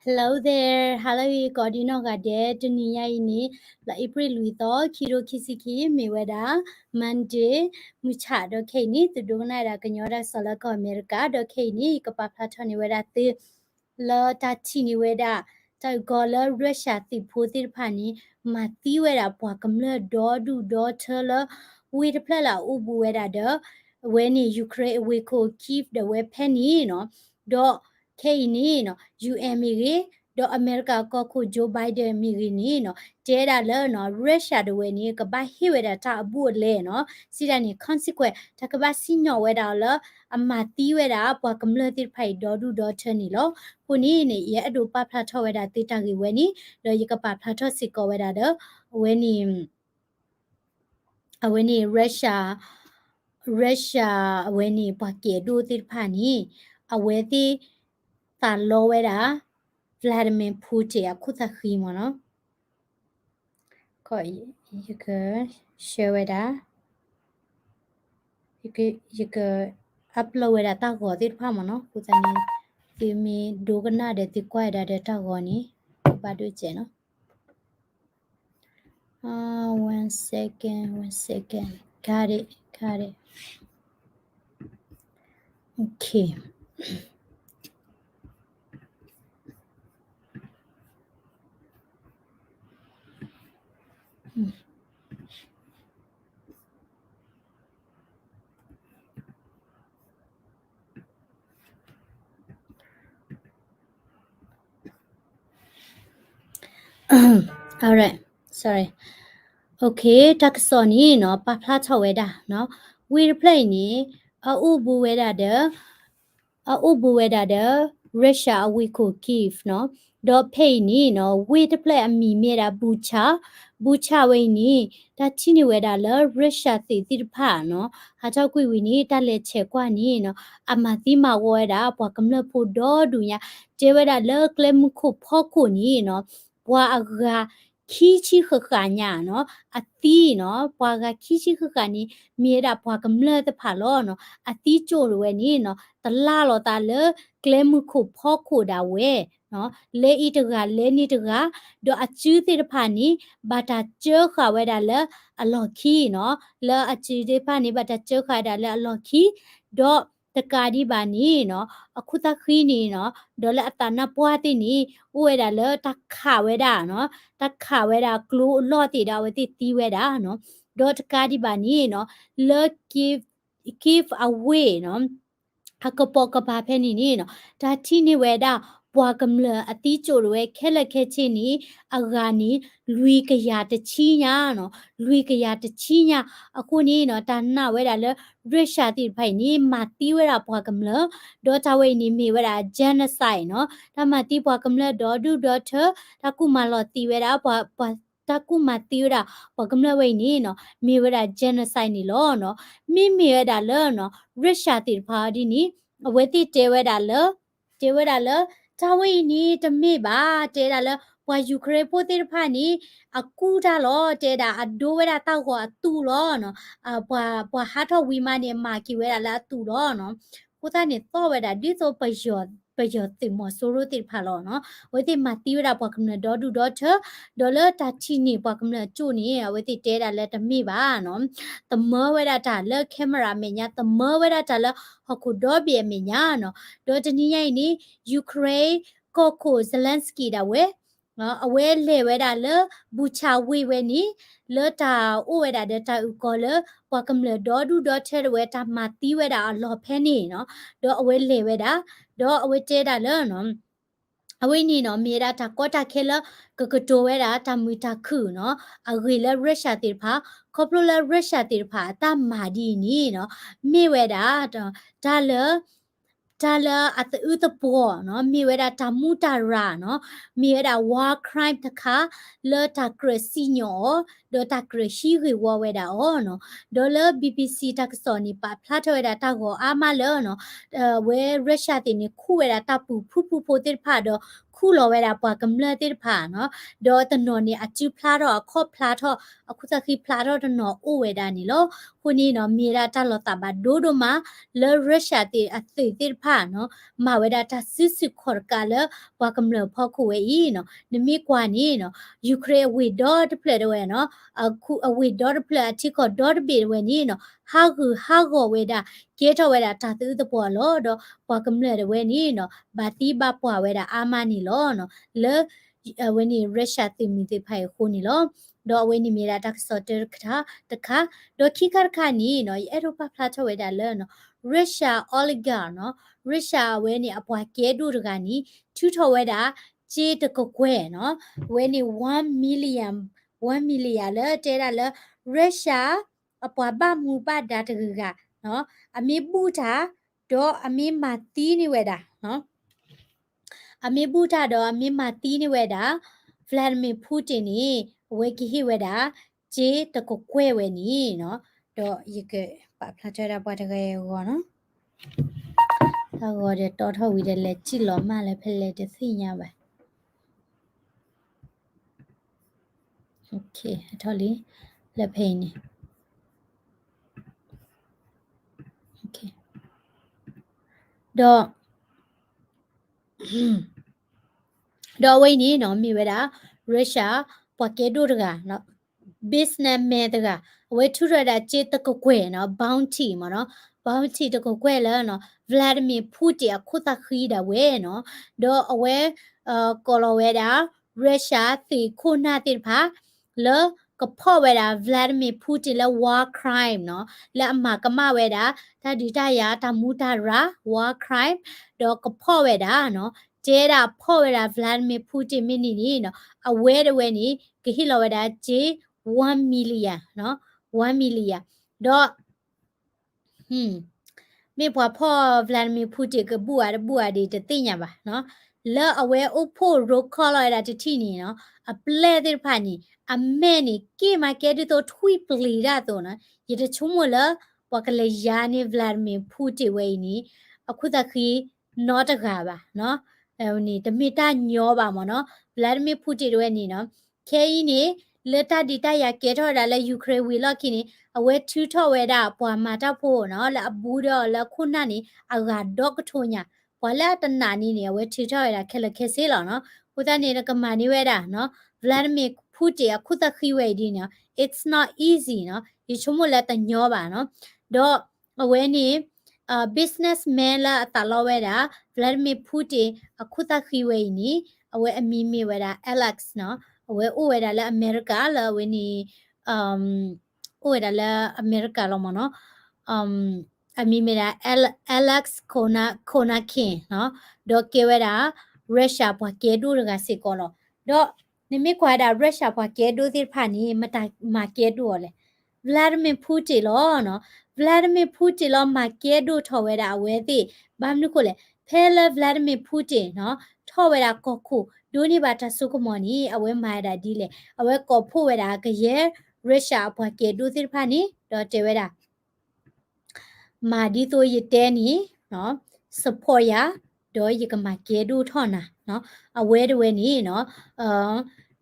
Hello there, hello ကိးဒံနီၢ်ဂၤဒဲး, တနံၤညါအံၤန့ၣ် လါအ့ဖြ့ၣ်လွံၢ်သီ ခံကထိခံဆံခံ မ့ၢ်ဝဲဒၣ် Monday မုၢ်ဆၣ်ဒီးခဲအံၤန့ၣ် သုဒိကနၣ်ဝဲဒၣ်ကညီတၢ်ကစီၣ်လၢကီၢ်အမဲရကၤ ဒီးခဲအံၤန့ၣ် ယကပာ်ဖျါထီၣ်န့ၢ်ဝဲဒၣ်သု လၢတၢ်ထံၣ်န့ၢ်ဝဲဒၣ် တၢ်အုၣ်ကီၤလၢ Russia သုးဖိသ့ၣ်တဖၣ်န့ၣ် မၤသံဝဲဒၣ်ပှၤကမျၢၢ်ဒီဒူၣ်ဒီထၢလၢ ဝ့ၢ်တဖျၢၣ်လၢအအိၣ်ဘူးဝဲဒၣ်ဒီး အဝဲန့ၣ် Ukraine အဝ့ၢ်ခိၣ် Kyiv ဒီးဝဲဖဲန့ၣ်နီၤ, ဒီးခဲအံၤန့ၣ်နီၤ ယူဢၣ်မ့ၢ်ဂ့ၤ ဒီးအမဲရကၤကီၢ်ခိၣ် Joe Biden မ့ၢ်ဂ့ၤန့ၣ်နီၤ တဲဒၣ်လၢနီၤ Russia တဝဲန့ၣ် ကဘၣ်ဟ့ၣ်ဝဲဒၣ်တၢ်အဘူးအလဲနီၤ, စံးဒၣ်န့ၣ် consequence တၢ်ကဘၣ်စံၣ်ညီၣ်ဝဲဒၣ်အီၤလၢ အမၤသံဝဲဒၣ်ပှၤကမျၢၢ်သ့ၣ်တဖၣ်အံၤဒီဒူၣ်ဒီထၢန့ၣ်လီၤ. အဃိန့ၣ်န့ၣ် ယအဲၣ်ဒိးပာ်ဖျါထီၣ်ဝဲဒၣ်သုတၢ်ဂ့ၢ်ဝဲန့ၣ် ဒီးယကပာ်ဖျါထီၣ်စ့ၢ်ကီးဝဲဒၣ်ဒီး အဝဲန့ၣ် အဝဲန့ၣ် Russia Russia အဝဲန့ၣ် ပှၤကဲဒိၣ်သ့ၣ်တဖၣ်န့ၣ် အဝဲသ့ၣ်သးလီဝဲဒၣ် Vladimir Putin အခိၣ်သးဃံမ့ၢ်နီၤ. ယက share ဝဲဒၣ် ယက upload ဝဲဒၣ်တၢ်ဂီၤသ့ၣ်တဖၣ်မ့ၢ်နီၤ. အဃိသတးန့ၣ် သုမ့ၢ်ဒိကနၣ်ဒီးသုကွၢ်ဝဲဒၣ်ဒီးတၢ်ဂီၤန့ၣ် ဘၣ်ဒိၣ်စဲးနီၤ. Uh, one second, one second. Got it, got it. Okay. Hmm. Alright, sorry. Okay, တၢ်ကစီၣ်န့ၣ်နီၤ ပာ်ဖျါထီၣ်ဝဲဒၣ်နီၤ ဝ့ၢ်တဖျၢၣ်အံၤန့ၣ် အအိၣ်ဘူးဝဲဒၣ်ဒီး အအိၣ်ဘူးဝဲဒၣ်ဒီး Russia အဝ့ၢ်ခိၣ် Kyiv နီၤ, ဒီးဖဲအံၤန့ၣ်နီၤ ဝ့ၢ်တဖျၢၣ်အမံၤမ့ၢ်ဝဲဒၣ် Bucha, Bucha ဝဲအံၤန့ၣ် တၢ်ထံၣ်န့ၢ်ဝဲဒၣ်လၢ Russia သုးသ့ၣ်တဖၣ်နီၤ ဟးထီၣ်ကွံာ်ဝံၤန့ၣ် တၢ်လဲၤဆဲးကွၢ်န့ၣ်နီၤ အမၤသံမၤဝီဝဲဒၣ် ပှၤကမျၢၢ်ဖိဒီဒူၣ်ညါ, တဲဝဲဒၣ်လၢကျဲမုၢ်ခိၣ်ဖီခိၣ်န့ၣ်နီၤ ပှၤအဂၤခံဆံဃၣ်ဃၣ်ညါနီၤ အသံနီၤ ပှၤဂၤခံဆံဃၣ်ဃၣ်န့ၣ် မ့ၢ်ဝဲဒၣ်ပှၤကမျၢၢ်တဖၣ်လီၤနီၤ. အသံကၠိၣ်တဝဲန့ၣ်နီၤ တလၢ်လီၤသးလၢကျဲမုၢ်ခိၣ်ဖီခိၣ်ဒၣ်ဝဲ လၢအံၤတဂၤ လၢန့ၣ်တဂၤ, ဒီးအစုသ့ၣ်တဖၣ်န့ၣ် ဘၣ်တၢ်စၢဃာ်ဝဲဒၣ်လၢအလီၢ်ခံနီၤ, လၢအစုသ့ၣ်တဖၣ်န့ၣ် ဘၣ်တၢ်စၢဃာ်ဝဲဒၣ်လၢအလီၢ်ခံ, ဒီးတကးဒံးဘၣ်န့ၣ်နီၤ အခိၣ်သးဃံန့ၣ်နီၤ ဒီးလၢအသးနါပှၢ်သ့ၣ်န့ၣ် အိၣ်ဝဲဒၣ်လၢတၢ်ခးဝဲဒၣ်နီၤ, တၢ်ခးဝဲဒၣ်ကျိအလီၢ်သ့ၣ်ဒီး အဝဲသ့ၣ်သံဝဲဒၣ်နီၤ, ဒီးတကးဒံးဘၣ်န့ၣ်နီၤ လၢ Kyiv အဝ့ၢ်နီၤ အကပိာ်ကပၤဖဲန့ၣ်န့ၣ်နီၤ တၢ်ထံၣ်န့ၢ်ဝဲဒၣ် ပှၤကမျၢၢ်အသံကၠိၣ်တဝဲခဲလၢာ်ခဲဆ့န့ၣ် အဂၤန့ၣ် လွံၢ်ကယၤတဆံညါနီၤ, လွံၢ်ကယၤတဆံညါ, အဃိန့ၣ်နီၤ တၢ်နာ်ဝဲဒၣ်လၢ Russia သ့ၣ်တဖၣ်အံၤန့ၣ် မၤသံဝဲဒၣ်ပှၤကမျၢၢ်, ဒီးတၢ်ဝဲအံၤန့ၣ်မ့ၢ်ဝဲဒၣ် genocide နီၤ, တၢ်မၤသံပှၤကမျၢၢ်ဒီဒူၣ်ဒီထၢ, တၢ်ကူၣ်မၤလီၤသံဝဲဒၣ် ပှၤ တၢ်ကူၣ်မၤသံဝဲဒၣ်ပှၤကမျၢၢ်ဝဲအံၤန့ၣ်နီၤ မ့ၢ်ဝဲဒၣ် genocide န့ၣ်လီၤနီၤ. မ့မ့ၢ်ဝဲဒၣ်လၢနီၤ Russia သ့ၣ်တဖၣ်အီၤဒ်န့ၣ် အဝဲသ့ၣ်တဲဝဲဒၣ်လၢ တဲဝဲဒၣ်လၢ တၢ်ဝဲအံၤန့ၣ်တမ့ၢ်ဘၣ်, တဲဒၣ်လၢ ပှၤ Ukraine ဖိသ့ၣ်တဖၣ်န့ၣ် အကူၣ်တၢ်လီၤ, တဲဒၣ်အဒိဝဲဒၣ်တၢ်ဂီၤအသူးလီၤနီၤ, ပှၤ ပှၤဟးထီၣ်ဝံၤမးန့ၣ် အမၤက့ၤဝဲဒၣ်လၢအသူးလီၤနီၤ. အဃိသတးန့ၣ် သီၣ်ဝဲဒၣ်ဒ်သိးပယီၤ ပယီၤသုးမီၤစိရိၤသ့ၣ်တဖၣ်လီၤနီၤ. အဝဲသ့ၣ်မၤသံဝဲဒၣ်ပှၤကမျၢၢ်ဒီဒူၣ်ဒီထၢ, ဒီးလၢတၢ်ထံၣ်န့ၢ်ပှၤကမျၢၢ်အကၠိၣ်န့ၣ် အဝဲသ့ၣ်တဲဒၣ်လၢတမ့ၢ်ဘၣ်နီၤ. သမၢဝဲဒၣ်တၢ်လၢ camera အမဲာ်ညါ, သမၢဝဲဒၣ်တၢ်လၢဟီၣ်ခိၣ်ဒီဘ့ၣ်အမဲာ်ညါနီၤ. ဒီးတနံၤညါအံၤန့ၣ် Ukraine ကီၢ်ခိၣ် Zelensky ဒၣ်ဝဲ အဝဲလဲၤဝဲဒၣ်လၢ Bucha ဝ့ၢ်ဝဲန့ၣ် လၢတၢ်အိၣ်ဝဲဒၣ်ဒီးတၢ်အုၣ်ကီၤလၢ ပှၤကမျၢၢ်ဒီဒူၣ်ဒီထၢတဝဲ တၢ်မၤသံဝဲဒၣ်အလီၢ်ဖဲန့ၣ်နီၤ. ဒီးအဝဲလဲၤဝဲဒၣ်, ဒီးအဝဲတဲဒၣ်လၢ အဝဲန့ၣ်နီၤ မ့ၢ်ဝဲဒၣ်တၢ်ကီတၢ်ခဲလၢ ကကတိၤဝဲဒၣ်တၢ်မုာ်တၢ်ခုၣ်နီၤ အဂ့ၢ်လၢ Russia သ့ၣ်တဖၣ်, ခီဖျိလၢ Russia သ့ၣ်တဖၣ်အတၢ်မၤဒ်အံၤန့ၣ်နီၤ မ့ၢ်ဝဲဒၣ် တၢ်လၢ တၢ်လၢအသအုးသပှီၤနီၤ မ့ၢ်ဝဲဒၣ်တၢ်မူတၢ်ရၤနီၤ မ့ၢ်ဝဲဒၣ် war crime တခါ လၢတၢ်ကြၢးစံၣ်ညီၣ်အီၤ ဒီးတၢ်ကြၢးဟံးဂ့ၢ်ဝီဝဲဒၣ်အီၤနီၤ. ဒီးလၢ BBC တၢ်ကစီၣ်န့ၣ် ပာ်ဖျါထီၣ်ဝဲဒၣ်တၢ်ဂီၤအါမးလၢနီၤ အဝဲ Russia သ့ၣ်န့ၣ် ခူၣ်ဝဲဒၣ်တၢ်ပူၤဖုၣ်ဖုၣ်ဖိသ့ၣ်တဖၣ်ဒီး ခ အဝဲန့ၣ်ထူၣ်လီၤဝဲဒၣ်ပှၤကမျၢၢ်သ့ၣ်တဖၣ်နီၤ, ဒီးတနီၤန့ၣ် အစုဖျါထီၣ် အခီၣ်ဖျါထီၣ် အခူသၣ်ဃံဖျါထီၣ်တနီၤအိၣ်ဝဲဒၣ်န့ၣ်လီၤ. အဃိန့ၣ်နီၤ မ့ၢ်ဝဲဒၣ်တၢ်လီၤသးဘၣ်ဒိဒိၣ်မး လၢ Russia သ့ၣ်အသုးသ့ၣ်တဖၣ်နီၤ မၤဝဲဒၣ်တၢ်စုဆူၣ်ခီၣ်တကးလၢပှၤကမျၢၢ်ဖီခိၣ်ဝဲအံၤနီၤ. နမ့ၢ်ကွၢ်န့ၣ်နီၤ Ukraine အဝ့ၢ်ဒီတဖျၢၣ်တဝဲနီၤ အဝ့ၢ်ဒီတဖျၢၣ်အထံကီၢ်ဒီတဘ့ၣ်တဝဲန့ၣ်နီၤ ဟးဂူာ်ဟးဂီၤဝဲဒၣ် ကဲထီၣ်ဝဲဒၣ်တၢ်သးအုးသပှၢ်လီၤ. ဒီးပှၤကမျၢၢ်တဝဲန့ၣ်နီၤ ဘၣ်သံဘၣ်ပှၢ်ဝဲဒၣ်အါမးန့ၣ်လီၤ. လၢ အဝဲန့ၣ် Russia သုးမုၢ်သ့ၣ်တဖၣ်အံၤအဃိန့ၣ်လီၤ. ဒီးအဝဲန့ၣ်မ့ၢ်ဒၣ်တၢ်ကစီၣ်တၢတခါ, တခါ, ဒီးခံခါတခါန့ၣ်နီၤ ယအဲၣ်ဒိးပာ်ဖျါထီၣ်ဝဲဒၣ်လၢနီၤ Russia oligarch နီၤ Russia အဝဲန့ၣ်အပှၤကဲဒိၣ်တဂၤန့ၣ် ထုးထီၣ်ဝဲဒၣ် စ့တကကွဲၢ်နီၤ အဝဲန့ၣ် one million, one million လၢတဲဒၣ်လၢ Russia အပှၤဘၣ်မူဘၣ်ဒါတဂၤဂၤနီၤ အမ့ၢ်ဘူၣ်တၢ် ဒီးအမ့ၢ်မၤသံန့ၢ်ဝဲဒၣ် အမ့ၢ်ဘူၣ်တၢ်ဒီးအမ့ၢ်မၤသံန့ၢ်ဝဲဒၣ် Vladimir Putin န့ၣ် အဝဲကဟ့ၣ်ဝဲဒၣ် စ့တကကွဲၢ်ဝဲန့ၣ်နီၤ. ဒီးယကပာ်ဖျါထီၣ်ဝဲဒၣ်ပှၤတဂၤအဂီၢ်နီၤ. တၢ်ဂီၤဒီးတီထီၣ်ဝံၤဒီးလဲၤစံၣ်လီၤမၢ်လၢဖဲလဲၣ်တသ့ၣ်ညါဘၣ်. ထီၣ်လံ လၢဖဲအံၤန့ၣ် ဒီး ဒီးအဝဲအံၤန့ၣ်နီၤ မ့ၢ်ဝဲဒၣ် Russia ပှၤကဲဒိၣ်တဂၤ businessman တဂၤ အဝဲထုးထီၣ်ဝဲဒၣ်စ့တကကွဲၢ်နီၤ bounty မ့ၢ်နီၤ bounty တကကွဲၢ်လၢနီၤ Vladimir Putin အခိၣ်သးဃံဒၣ်ဝဲနီၤ ဒီးအဝဲ ကိးလီၤဝဲဒၣ် Russia သုးခိၣ်နၢ်သ့ၣ်တဖၣ် လၢကဖီၣ်ဝဲဒၣ် Vladimir Putin လၢ war crime နီၤ လၢအမၤကမၣ်ဝဲဒၣ် တၢ်ဒုးတၢ်ယၤတၢ်မူတၢ်ရၢ် war crime ဒီးကဖီၣ်ဝဲဒၣ်နီၤ တဲဒၣ်ဖီၣ်ဝဲဒၣ် Vladimir Putin မ့ၢ်န့ၣ်န့ၣ်နီၤ အဝဲတဝဲန့ၣ် ကဟ့ၣ်လီၤဝဲဒၣ်စ့ one million နီၤ one million ဒီး မ့ၢ်ပှၤဖီၣ် Vladimir Putin ကဘူၣ်အါတဘူၣ်အါဒ်တသ့ၣ်ညါဘၣ်နီၤ လၢအဝဲအိၣ်ဖှိၣ်ရိခီၣ်လီၤဝဲဒၣ်တထံၣ်န့ၣ်နီၤ အပျဲၢ်သ့ၣ်တဖၣ်န့ၣ် အမဲာ်န့ၣ် က့ၣ်မးကဲဒ်သိးထွံၣ်ပျံၤတၢ်အသိးနီၤ ယတဆိကမိၣ်လၢ ပှၤကလဲၤယါန့ၢ် Vladimir Putin ဝဲအံၤန့ၣ် အခိၣ်သးဃံနီတဂၤဘၣ်နီၤ န့ၣ် တမ့ၢ်တၢ်ညီဘၣ်မ့ၢ်နီၤ Vladimir Putin တဝဲန့ၣ်နီၤ ခဲအံၤန့ၣ် လၢတၢ်ဒုးတၢ်ယၤကဲထီၣ်ဝဲဒၣ်လၢ Ukraine ဝံၤလီၢ်ခံန့ၣ် အဝဲထုးထီၣ်ဝဲဒၣ်ပှၤမၤတၢ်ဖိနီၤ လၢအဘူးဒီးလၢအခိၣ်နၢ်န့ၣ် အဂၤဒီကထိညါ ပှၤလၢအတနာ်န့ၣ်န့ၣ် အဝဲထုးထီၣ်ဝဲဒၣ်ခဲလၢာ်ခဲဆ့လီၤနီၤ အဃိသတးန့ၣ် ကမၤန့ၢ်ဝဲဒၣ်နီၤ Vladimir Putin အခိၣ်သးဃံဝဲအံၤဒ်န့ၣ် it's not easy နီၤ ယဆိကမိၣ်လၢတညီဘၣ်နီၤ ဒီးအဝဲန့ၣ် businessman လၢအသးလီဝဲဒၣ် Vladimir Putin အခိၣ်သးဃံဝဲအံၤန့ၣ် အဝဲအမံၤမ့ၢ်ဝဲဒၣ် Alex နီၤ အဝဲအိၣ်ဝဲဒၣ်လၢအမဲရကၤလၢအဝဲန့ၣ် အိၣ်ဝဲဒၣ်လၢအမဲရကၤလီၤမ့ၢ်နီၤ အမံၤမ့ၢ်ဒၣ် Alex Kona- Konakin နီၤ ဒီးကဲဝဲဒၣ် Russia ပှၤကဲဒိၣ်တဂၤစ့ၢ်ကီးလီၤ. ဒီးနမ့ၢ်ကွၢ်ဝဲဒၣ် Russia ပှၤကဲဒိၣ်သ့ၣ်တဖၣ်န့ၣ် မတၤမၤကဲဒိၣ်အီၤလဲၣ်. Vladimir Putin လီၤနီၤ. Vladimir Putin လီၤမၤကဲဒိၣ်ထီၣ်ဝဲဒၣ်အဝဲသ့ၣ်. ဘၣ်မနုၤဃိလဲၣ်, ဖဲလၢ Vladimir Putin နီၤ ထီၣ်ဝဲဒၣ်ကီၢ်ခိၣ် ဒိးန့ၢ်ဘၣ်တၢ်စိကမီၤန့ၣ် အဝဲမၤဝဲဒၣ်ဒ်လဲၣ်. အဝဲကိးဖှိၣ်ဝဲဒၣ်ကယဲၢ် Russia အပှၤကဲဒိၣ်သ့ၣ်တဖၣ်န့ၣ် ဒီးတဲဝဲဒၣ် မၤဒ်သိးယတဲန့ၣ် support ယၤ, ဒီးယကမၤကဲဒိၣ်ထီၣ်နၤ. အဝဲတဝဲန့ၣ်နီၤ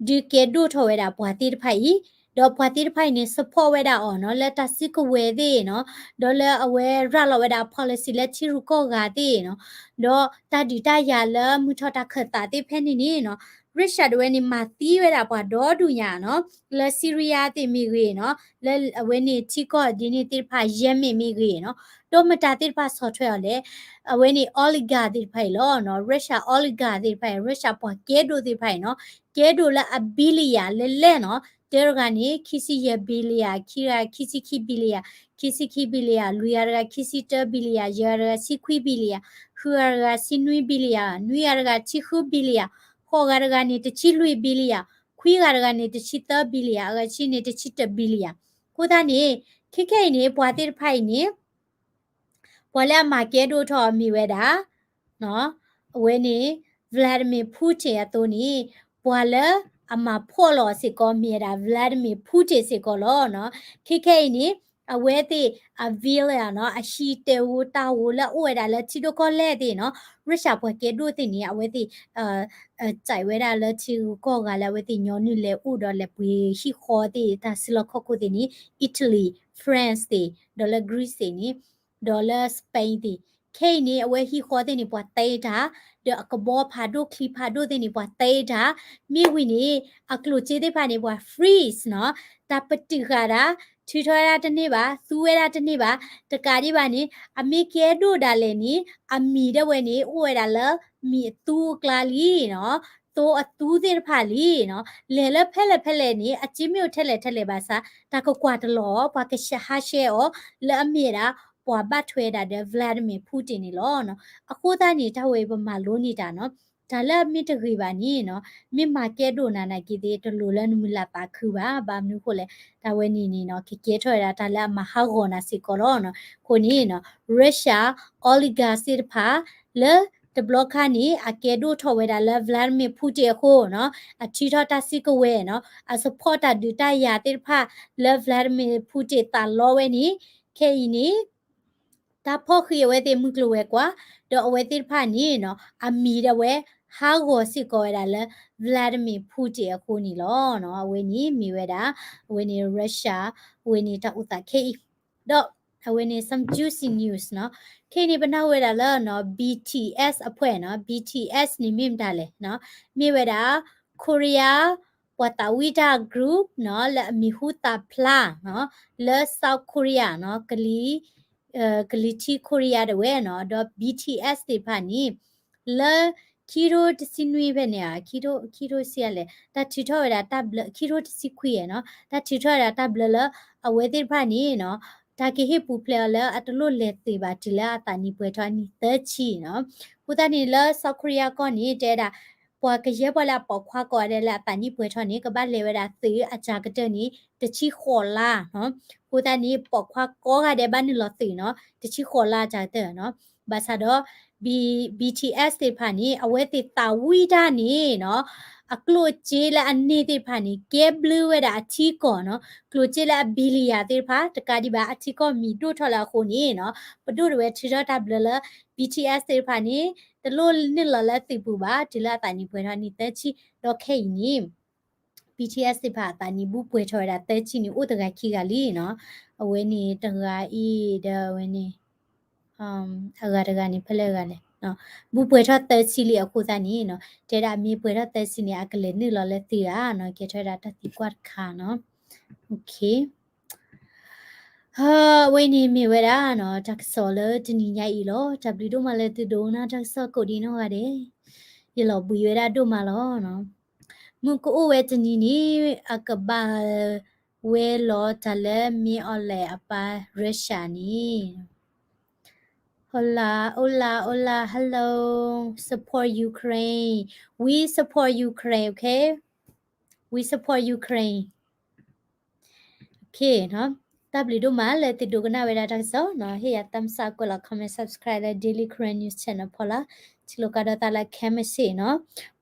ဒုးကဲဒိၣ်ထီၣ်ဝဲဒၣ်ပှၤသ့ၣ်တဖၣ်အံၤ, ဒီးပှၤသ့ၣ်တဖၣ်အံၤန့ၣ် support ဝဲဒၣ်အီၤနီၤ လၢတၢ်စုကဝဲၤသ့ၣ်နီၤ, ဒီးလၢအဝဲရၤလီၤဝဲဒၣ် policy လၢထံရူၢ်ကီၢ်ဂၤသ့ၣ်နီၤ, ဒီးတၢ်ဒုးတၢ်ယၤလၢမုၢ်ထီၣ်တၢ်ခၢၣ်သးသ့ၣ်ဖဲန့ၣ်န့ၣ်နီၤ Russia တဝဲန့ၣ် မၤသံဝဲဒၣ်ပှၤဒီဒူၣ်ညါနီၤ, လၢ Syria သ့ၣ်မ့ၢ်ဂ့ၤနီၤ, လၢအဝဲန့ၣ်ထံကီၢ်ဒ်န့ၣ်သ့ၣ်တဖၣ် Yemen မ့ၢ်ဂ့ၤနီၤ, ဒီးမတၤသ့ၣ်တဖၣ်ဆီၣ်ထွဲအီၤလဲၣ်, အဝဲန့ၣ် oligarch သ့ၣ်တဖၣ်အံၤလီၤနီၤ, Russia oligarch သ့ၣ်တဖၣ်အံၤ Russia ပှၤကဲဒိၣ်သ့ၣ်တဖၣ်အံၤနီၤ, ကဲဒိၣ်လၢအ billion လဲၣ်လဲၣ်နီၤ, တၢတဂၤန့ၣ် ခံဆံယဲၢ် billion, ခံဂၤခံဆံခံ billion, ခံဆံခံ billion, လွံၢ်ဂၤတဂၤ ခံဆံတၢ billion, ယဲၢ်ဂၤတဂၤ ဆံခွံ billion, ဃုဂၤတဂၤ ဆံနွံ billion, နွံဂၤတဂၤ ဆံဃု billion, ဃိးဂၤတဂၤန့ၣ် တဆံလွံၢ် billion, ခွံဂၤတဂၤန့ၣ် တဆံသၢ billion, အဂၤဆံန့ၣ် တဆံတၢ billion. အဃိသတးန့ၣ် ခဲခဲအံၤန့ၣ် ပှၤသ့ၣ်တဖၣ်အံၤန့ၣ် ပှၤလၢအမၤကဲဒိၣ်ထီၣ်အီၤမ့ၢ်ဝဲဒၣ် အဝဲန့ၣ် Vladimir Putin အသိးန့ၣ် ပှၤလၢအမၤဖှီၣ်လီၤစ့ၢ်ကီးမ့ၢ်ဝဲဒၣ် Vladimir Putin စ့ၢ်ကီးလီၤ. ခဲခဲအံၤန့ၣ် အဝဲသ့ၣ်အ villa နီၤ အဟံၣ်တဲာ်ဧိၤတၢ်ဧိၤလၢအအိၣ်ဝဲဒၣ်လၢထံဒိၣ်ကီၢ်လဲၢ်သ့ၣ်နီၤ Russia ပှၤကဲဒိၣ်သ့ၣ်န့ၣ် အဝဲသ့ၣ် စံးဝဲဒၣ်လၢထံဂုၤကီၢ်ဂၤလၢအဝဲသ့ၣ်ညီနုၢ်လဲၤအိၣ်ဒီးလဲၤပှ့ၤဟံၣ်ဃီသ့ၣ် တၢ်စုလီၢ်ခီၣ်ခိၣ်သ့ၣ်န့ၣ် Italy, France သ့ၣ် ဒီးလၢ Greece သ့ၣ်န့ၣ် ဒီးလၢ Spain သ့ၣ် ခဲအံၤန့ၣ် အဝဲဟံၣ်ဃီသ့ၣ်န့ၣ် ပှၤတဲတၢ် ဒီးအကဘီဖးဒိၣ်ချံဖးဒိၣ်သ့ၣ်န့ၣ် ပှၤတဲတၢ် မ့ၢ်ဝံၤန့ၣ် အကျိၣ်စ့သ့ၣ်တဖၣ်န့ၣ် ပှၤ freeze နီၤ တၢ်ပတုာ်ဃာ်ဒၣ် ထုးထီၣ်ဝဲဒၣ်တန့ၢ်ဘၣ် သူဝဲဒၣ်တန့ၢ်ဘၣ် တကးဒံးဘၣ်န့ၣ် အမ့ၢ်ကဲဒိၣ်ဒၣ်လဲာ်န့ၣ် အမံၤဒၣ်ဝဲန့ၣ် အိၣ်ဝဲဒၣ်လၢမံၤအသူအကျါလံနီၤ သိအသူသ့ၣ်တဖၣ်လံနီၤ လဲၤလၢဖဲလဲၣ်ဖဲလဲၣ်န့ၣ် အစ့မ့ၢ်အိၣ်ထဲလဲၣ်ထဲလဲၣ်ဘၣ်ဆၣ် တၢ်ကကွၢ်တလီၤအီၤ ပှၤကဟးရှဲအီၤ လၢအမ့ၢ်ဝဲဒၣ် ပှၤဘၣ်ထွဲဒၣ်ဒီး Vladimir Putin န့ၣ်လီၤ. အဃိသတးန့ၣ် တၢ်ဝဲအံၤပမၤလိန့ၢ်တၢ်နီၤ တၢ်လၢအမ့ၢ်တဂ့ၤဘၣ်န့ၣ်နီၤ မ့ၢ်မၤကဲဒိၣ်နးနးက့သ့ၣ် တလိၣ်လၢနမုၢ်လၢ်သးခုဘၣ် ဘၣ်မနုၤဃိလဲၣ် တၢ်ဝဲန့ၣ်န့ၣ်နီၤ ကကဲထီၣ်ဝဲဒၣ်တၢ်လၢအမၤဟးဂီၤနၤစ့ၢ်ကီးလီၤ. အဃိန့ၣ်နီၤ Russia oligarch သ့ၣ်တဖၣ် လၢတဘျီခါန့ၣ် အကဲဒိၣ်ထီၣ်ဝဲဒၣ်လၢ Vladimir Putin အဃိနီၤ အထုးထီၣ်တၢ်စုကဝဲၤနီၤ အ support တၢ်ဒုးတၢ်ယၤသ့ၣ်တဖၣ်လၢ Vladimir Putin သးလီဝဲန့ၣ် ခဲအံၤန့ၣ် တၢ်ဖီၣ်ဃံးအဝဲသ့ၣ်မုၢ်ကျိၤဝဲၤကွာ် ဒီးအဝဲသ့ၣ်တဖၣ်န့ၣ်နီၤ အမံၤဒၣ်ဝဲ ဟးဂီၤစ့ၢ်ကီးဝဲဒၣ်လၢ Vladimir Putin အဃိန့ၣ်လီၤ. အဝဲန့ၣ်မ့ၢ်ဝဲဒၣ် အဝဲန့ၣ် Russia အဝဲန့ၣ်တၢ်အိၣ်သးခဲအံၤ ဒီးအဝဲန့ၣ် some juicy news နီၤ ခဲအံၤန့ၣ် ပနၢ်ဟူဝဲဒၣ်လၢ BTS အဖွဲ့နီၤ BTS န့ၣ်မ့ၢ်မတၤလဲၣ်နီၤ မ့ၢ်ဝဲဒၣ် Korea ပှၤသးဝံၣ်တၢ် group နီၤ လၢအမံၤဟူသၣ်ဖျါနီၤ လၢ South Korea နီၤ ကလံၤ ကလံၤထံး Korea ဒၣ်ဝဲနီၤ ဒီး BTS သ့ၣ်တဖၣ်န့ၣ် လၢခံထိတဆံနွံဖဲန့ၣ် ခံထိ ခံထိဆံးအါလဲၣ် တၢ်ထုးထီၣ်ဝဲဒၣ်တၢ်ဘျၢ ခံထိတဆံခွံနီၤ တၢ်ထုးထီၣ်ဝဲဒၣ်တၢ်ဘျၢလၢ အဝဲသ့ၣ်တဖၣ်န့ၣ်နီၤ တၢ်ကဟ့ၣ်ပူၤဖျဲးအီၤလၢအတလိၣ်လဲၤသုးဘၣ်တုၤလၢအသးနံၣ်ပှဲၤထီၣ်အနံၣ်သၢဆံနီၤ အဃိသတးန့ၣ်လၢ South Korea ကီၢ်န့ၣ် တဲဒၣ် ပှၤကယဲၢ်ပှၤလၢအပိာ်ခွါကိးဂၤဒဲးလၢအသးနံၣ်ပှဲၤထီၣ်န့ၣ် ကဘၣ်လဲၤဝဲဒၣ်သုးအစှၤကတၢၢ်န့ၣ် တဆံဃိးလါနီၤ အဃိသတးန့ၣ် ပိာ်ခွါကိးဂၤဒဲးဘၣ်နုာ်လီၤသုးနီၤ တဆံဃိးလါအစှၤကတၢၢ်နီၤ ဘၣ်ဆၣ်ဒီး BTS သ့ၣ်တဖၣ်န့ၣ် အဝဲသ့ၣ်သးဝံၣ်တၢ်န့ၣ်နီၤ အကျိၣ်စ့လၢအန့ၢ်သ့ၣ်တဖၣ်န့ၣ် ကဲဘျုးဝဲဒၣ်အထံကီၢ်နီၤ ကျိၣ်စ့လၢအ billion သ့ၣ်တဖၣ် တကးဒံးဘၣ် အထံကီၢ်မံၤဒိၣ်ထီၣ်လၢအဃိန့ၣ်နီၤ ပဒိၣ်ဒၣ်ဝဲထုးထီၣ်တၢ်ဘျၢလၢ BTS သ့ၣ်တဖၣ်န့ၣ် တလိၣ်နုာ်လီၤလၢသုးပူၤဘၣ် တုၤလၢအသးနံၣ်ပှဲၤထီၣ်နံၣ်သၢဆံ ဒီးခဲအံၤန့ၣ် BTS သ့ၣ်တဖၣ်အသးနံၣ်ဘူၣ်ပှဲၤထီၣ်ဝဲဒၣ်သၢဆံန့ၣ် အိၣ်တဂၤခံဂၤလံနီၤ အဝဲန့ၣ်တဂၤအံၤဒီးအဝဲန့ၣ် အဂၤတဂၤန့ၣ် ဖဲလဲၣ်ဂၤလဲၣ် ဘူၣ်ပှဲၤထီၣ်သၢဆံလံအဃိသတးန့ၣ်နီၤ တဲဒၣ်အမ့ၢ်ပှဲၤထီၣ်သၢဆံန့ၣ် အကလဲၤနုာ်လီၤလၢသုးဧါနီၤ ကဲထီၣ်ဝဲဒၣ်တၢ်သံကွၢ်တခါနီၤ အဝဲန့ၣ်မ့ၢ်ဝဲဒၣ်နီၤ တၢ်ကစီၣ်လၢတနံၤညါအံၤလီၤ. တၢ်ဘျုးဒိၣ်မးလၢသုဒိကနၣ်တၢ်ကစီၣ်ကိးဒံနီၢ်ဂၤဒဲး, ယလီၤဘှံးဝဲဒၣ်ဒိၣ်မးလီၤနီၤ. မုၢ်ကအိၣ်ဝဲတနံၤန့ၣ် အကဘၣ်ဝဲလီၤတၢ်လၢမ့ၢ်အီၤလဲၣ်အပၢ် Russia န့ၣ် Hola, hola, hola, hello. Support Ukraine. We support Ukraine, okay? We support Ukraine. Okay, တၢ်ဘျုးဒိၣ်မးလၢသုဒိကနၣ်ဝဲဒၣ်တၢ်ကစီၣ်နီၤ, ဟ့ၣ်ယၤ thumbs up ကွဲးလီၤ comment subscribe လၢ Daily Karen News Channel ဖီလာ်, ထံၣ်လိာ်ကဒီးသးလၢ comment section နီၤ,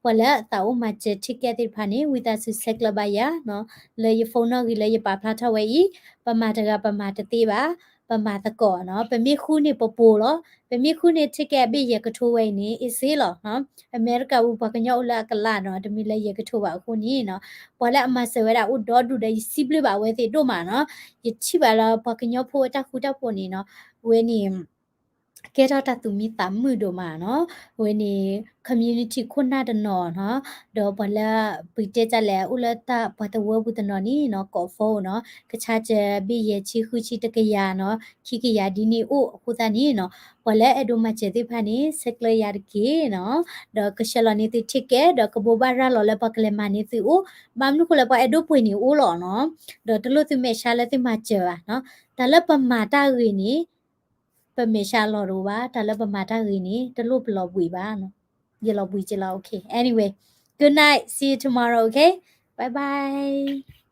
ပှၤလၢအသးအိၣ်မၤစၢၤ ticket သ့ၣ်တဖၣ်န့ၣ် ဝံသးစူၤဆဲးကျၢဘၣ်ယၤနီၤ, လၢယ phone နီၣ်ဂံၢ်လၢယပာ်ဖျါထီၣ်ဝဲအံၤ, ပမၤတဂၤပမၤတသ့ဘၣ်, ပမၤသကိးနီၤ, ပမ့ၢ်ဃုန့ၢ်ပပိာ်လီၤ, ပမ့ၢ်ဃုန့ၢ် ticket အဘ့ၣ်ယဲၢ်ကထိဝဲအံၤန့ၣ် easy လီၤနီၤ, အမဲရကၤပူၤပှၤကညီအိၣ်လၢအကလးနီၤ, တမ့ၢ်လၢယဲၢ်ကထိဘၣ်အဃိန့ၣ်နီၤ, ပှၤလၢအမၤစၢၤဝဲဒၣ်အိၣ်ဒီဒူၣ်ဒီး ယစံးဘျုးဘၣ်အဝဲသ့ၣ်ဒိၣ်မးနီၤ, ယထံၣ်ဘၣ်လၢပှၤကညီဖိအတၢ်ဃူတၢ်ဖိးန့ၣ်နီၤ, အဝဲန့ၣ် ကဲထီၣ်တၢ်သူၣ်မံသးမုာ်ဒိၣ်မးနီၤ, အဝဲန့ၣ် community ခိၣ်နၢ်တနီၤနီၤ, ဒီးပှၤလၢပတဲတၢ်လဲၣ် အိၣ်လၢတၢ်ပှၤသဝီပူၤတနီၤန့ၣ်နီၤ, ကိး phone နီၤ, ကဆါစၢၤဘ့ၣ်ယဲၢ်ဆံဃုဆံတကယၤနီၤ, ခံကယၤဒ်န့ၣ်အိၣ်အဃိသတးန့ၣ်နီၤ, ပှၤလၢအဲၣ်ဒိးမၤစၢၤသ့ၣ်တဖၣ်န့ၣ် ဆဲးကျၢယၤတက့ၢ်နီၤ, ဒီးကဆှၢလီၤန့ၢ်သု ticket ဒီးကဘိးဘၣ်ရၤလီၤလၢပှၤကလဲၤမၤန့ၢ်သုအိၣ်, ဘၣ်မနုၤဃိလၢပှၤအဲၣ်ဒိးပှ့ၤန့ၢ်အိၣ်လီၤနီၤ, ဒီးတလိၣ်သုမဲာ်ဆှးလၢသုမၤစၢၤဘၣ်နီၤ, တၢ်လၢပမၤတၢ်ဂ့ၤန့ၣ် ပမဲာ်ဆှးလီၤတအိၣ်ဘၣ်, တၢ်လၢပမၤတၢ်ဂ့ၤန့ၣ် တလိၣ်ပလီၤဘှံးဘၣ်နီၤ, ယလီၤဘှံးက့လီၤ, okay, anyway, good night, see you tomorrow, okay, bye bye.